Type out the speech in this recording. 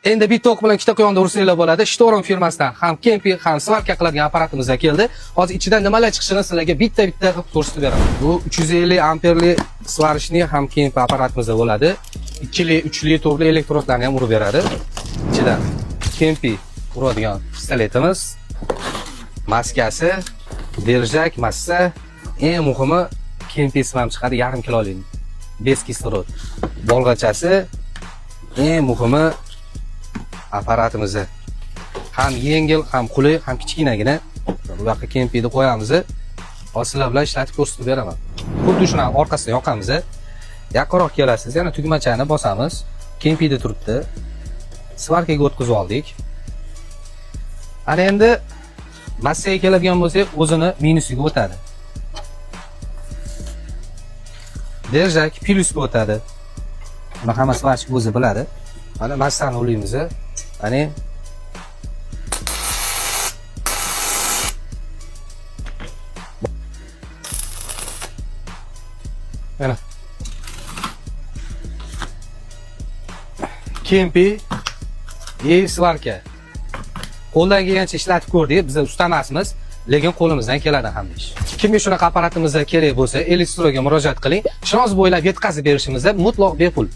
Endi bitta o'q bilan ikkita quyonni ursanglar bo'ladi. Shtorom firmasidan ham kempi, ham svarka qiladigan apparatimiz keldi. Hozir ichidan nimalar chiqishini sizlarga bitta-bitta qilib ko'rsatib beraman. Bu 350 amperli сварочный ham kempi apparatimiz bo'ladi. 2li, 3li, 4li elektrodlarni ham urib beradi. Ichidan kempi uradigan pistoletimiz, maskasi, держак, massa, eng muhimi kempisi ham chiqadi, yarim kilolik. Без kislorod. Bolg'achasi, eng muhimi apparatimizni ham yengil, ham qulay, ham kichkinagina. Bu yoqqa kempini qo'yamiz. Hozir sizlar bilan ishlatib ko'rsatib beraman. Xuddi shuni orqasidan yoqamiz. Yaqinroq kelasiz, yana tugmachani bosamiz. Kempida turibdi. Svarkaga o'tkazib oldik. Ana endi massaga keladigan bo'lsak, o'zini minusiga o'tadi. Держак plyusga o'tadi. Buni hamma svarchik o'zi biladi. Mana massani ulaymiz. Ana mana kempi и svarka. Qo'ldan kelgancha ishlatib ko'rdik. Biz usta emasmiz, lekin qo'limizdan keladi hamma ish. Kimga shunaqa apparatimiz kerak bo'lsa, Elistroyga murojaat qiling. Shinoz bo'ylab yetkazib berishimizda mutlaq bepul.